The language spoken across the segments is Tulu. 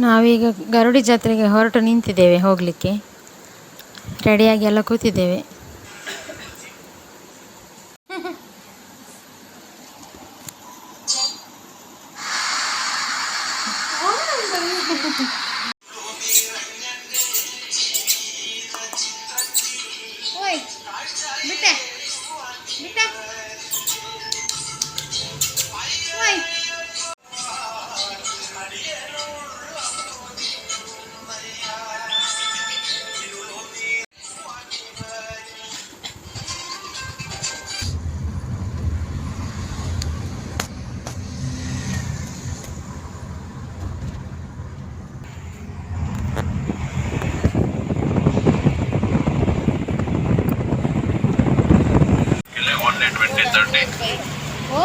ನಾವೀಗ ಗರಡಿ ಜಾತ್ರೆಗೆ ಹೊರಟು ನಿಂತಿದ್ದೇವೆ ಹೋಗಲಿಕ್ಕೆ. ರೆಡಿಯಾಗಿ ಎಲ್ಲ ಕೂತಿದ್ದೇವೆ. ಓಯ್ ಬಿಟ್ಟೆ ಬಿಟ್ಟೆ ಓಯ್. ಇಲ್ಲಿ 1 20 30. ಓ.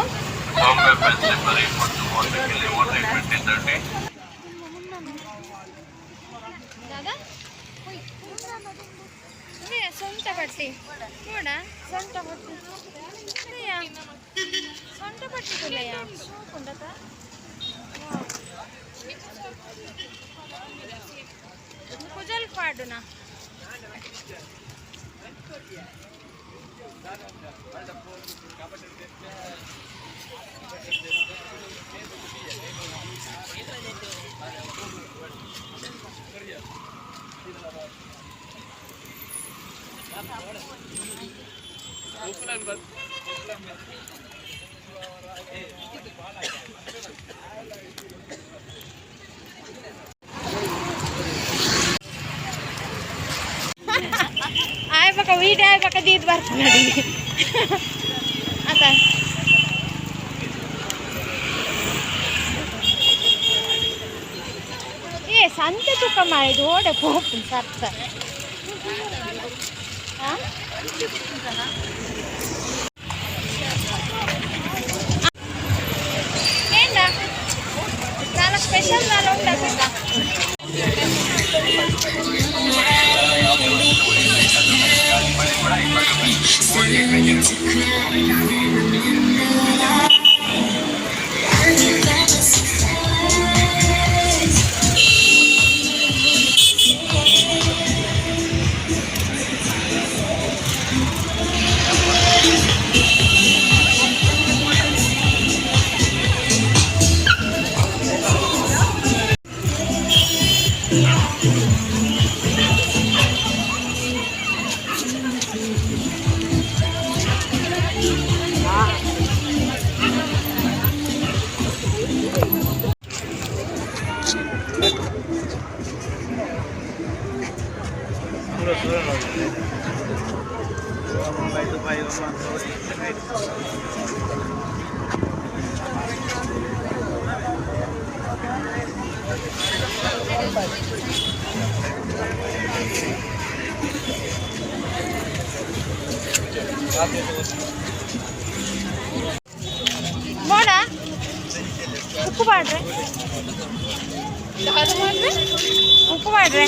ಬಾಂಬೆ ಫ್ಯಾನ್ಸಿ ಬರೀ ಮತ್ತು 1 ಇಲ್ಲಿ 1 20 30. ದಾದಾ, ಸೊಂಟ ಪಟ್ಟಿ ನೋಡ, ಸೊಂಟ ಪಟ್ಟಿ, ಸೊಂಟ ಪಟ್ಟಿ ತುಲಯ್ಯ. ಉಂಡತ ಕುಜಲ್ ಪಾಡುನ. ಆಯ್ ಪಕ್ಕ ವೀಡಿಯೋ ಆಯ್ ಪಕ್ಕ ದೀದ್ ಬರ್ತಾನೆ ಅತ್ತ. ಏ ಸಂತೆ ತೂಕ ಮಾಡಿದ್ದು ಓಡೆ ಪೋಪುನ್ ಸರ್ತ. ಆ? ಏಂಡ ನಾಲ್ಕು ಸ್ಪೆಷಲ್ ನಾಲ್ ಉಂಟಾ ಸುತ್ತ. ಮೋಡ ಉಪ್ಪು ಮಾಡ್ರೆ, ಉಪ್ಪು ಮಾಡ್ರೆ,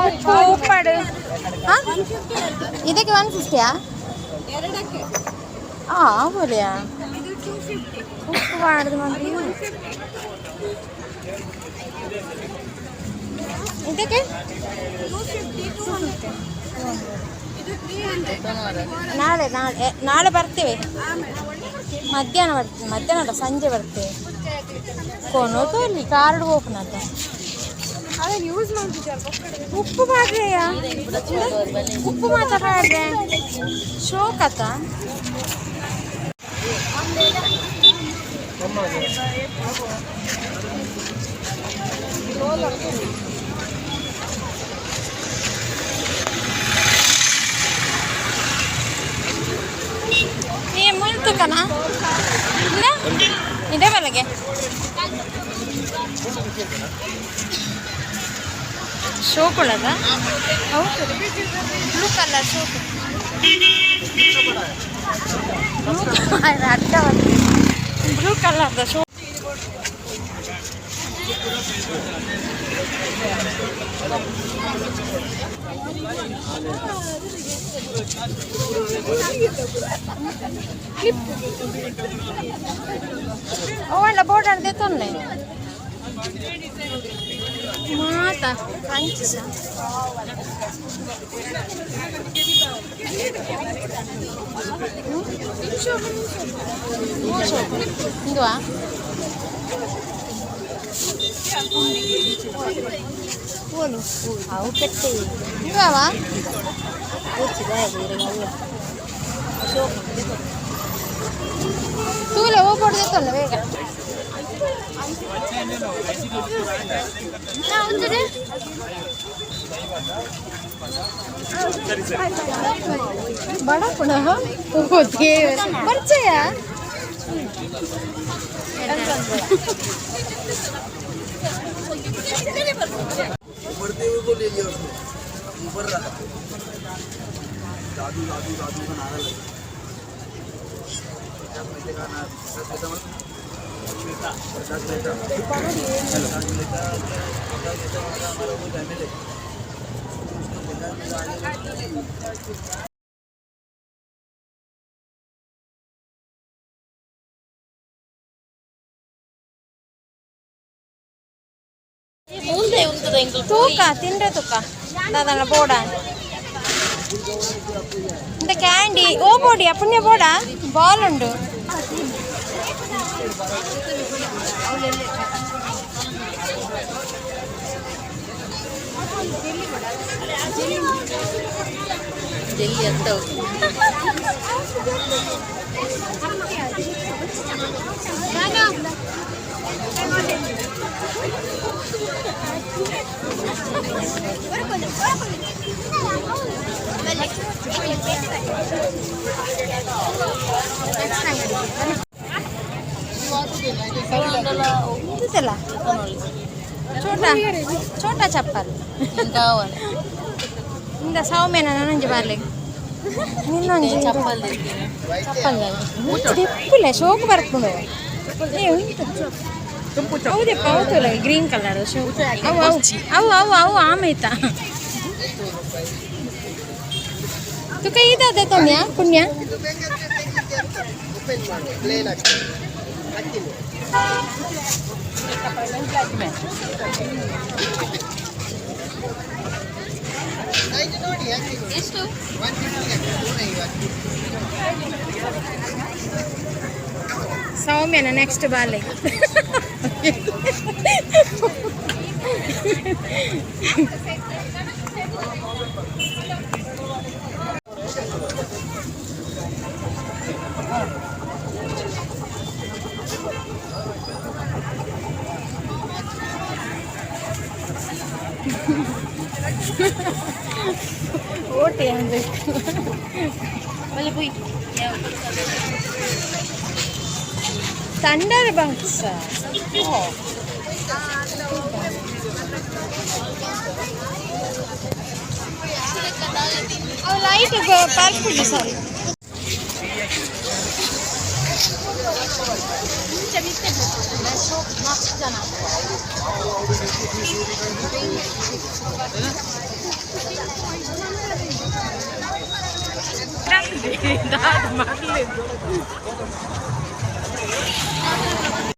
ಉಪ್ಪು ಉಪ್ಪಾಡು. ಹಾಂ, ಇದಕ್ಕೆ 150ಯಾ? ಹಾಂ, ಬೋಲಿಯಾ. ಉಪ್ಪು ಮಾಡಿದ್ ಮಂತ್ರಿ. ಇದಕ್ಕೆ ನಾಳೆ ನಾಳೆ ನಾಳೆ ಬರ್ತೇವೆ. ಮಧ್ಯಾಹ್ನ ಬರ್ತೀವಿ, ಮಧ್ಯಾಹ್ನ ಅಲ್ಲ, ಸಂಜೆ ಬರ್ತೇವೆ. ಕೊನೋದು ಅಲ್ಲಿ ಕಾರ್ಡ್ ಓಪನ್ ಅಂತ. ಉಪ್ಪು ಮಾಡ್ರೆಯ, ಉಪ್ಪು ಮಾತ್ರ ಮಾಡ್ರೆ ಶೋಕತ. ಈ ಮುಲ್ತುಕನ ಇಲ್ಲ, ಇದೇ ಬಲಗೆ ಶೋಕುಳದ. ಹೌದು, ಬ್ಲೂ ಕಲರ್ ಶೋಕು. ಅಡ್ಡ ಬ್ಲೂ ಕಲರ್ದ ಶೋ. ಓ ಅಲ್ಲ, ಬೋರ್ಡ್ ಅರ್ಧ ತೊಂದರೆ. ಮಾತ ಕಂಚಿಸ ಇಂದುವಾ ಅವು ಪೆಟ್ಟೆ. ಇಂದುವಾ. ತೂಲೆ ಹೋಗ್ಬಾರ್ದು ಬೇಗ. ಬಡ ಪುನಃ ಪರಿಚಯ. बढ़ते हुए को ले लिया उसने, ऊपर रहा। दादू दादू दादू का नारा लगा। प्रकाश मेहता का नारा, प्रकाश मेहता मतलब प्रकाश मेहता, प्रकाश मेहता, प्रकाश मेहता हमारा हमारा वो फैमिली है। उसका प्रकाश मेहता आगे। ತೂಕ ತಿಂದ್ರೆ ತೂಕ ದಾದನ ಬೋಡ ಇಂದ ಕ್ಯಾಂಡಿ ಓ ಬೋಡಿ ಅಪುಣ್ಯ ಬೋಡ ಬಾಲ್ ಉಂಡು. ಜೆಲ್ಲಿ ಅಂತ. ಇಂತಿಲ್ಲ, ಛೋಟಾ ಛೋಟಾ ಚಪ್ಪಲ್. ಇಂದ ಸೌಮ್ಯನ ನನೊಂಜಿ ಬಾರ್ಲೆ ನಿನ್ನೊಂಜಿ ಚಪ್ಪಲ್. ಚಪ್ಪಲ್ ದಿಪ್ಪುಲೆ ಶೋಕ್ ಬರ್ಪುಂಡು. ಏ ಉಂಟು, ಹೌದಪ್ಪ, ಹೌದಲ್ಲ? ಗ್ರೀನ್ ಕಲರ್ ಶೋ ಅವು ಅವು ಅವು ಅವು ಅವು ಆಮೇತ ತುಕ ಇದಾದೆ ತನ್ಯ ಪುಣ್ಯ. ಓಪನ್ ಮಾಡು, ಪ್ಲೇನ್ ಹಾಕಿ ಹಾಕ್ತೀನಿ. ಸೈಜ್ ನೋಡಿ, ಹಾಕಿ. ಎಷ್ಟು? 150 ಹಾಕಿ, 150. ಸೌಮ್ಯನ ನೆಕ್ಸ್ಟ್ ಬಾಲೆ. ಓಟೆ ಅನ್ಬೇಕು. Thunder box. ಅವು ಲೈಟ್ ಪರ್ಪಲ್ ಸಾರಿ. ಮಸ್ತ್ ಜನ.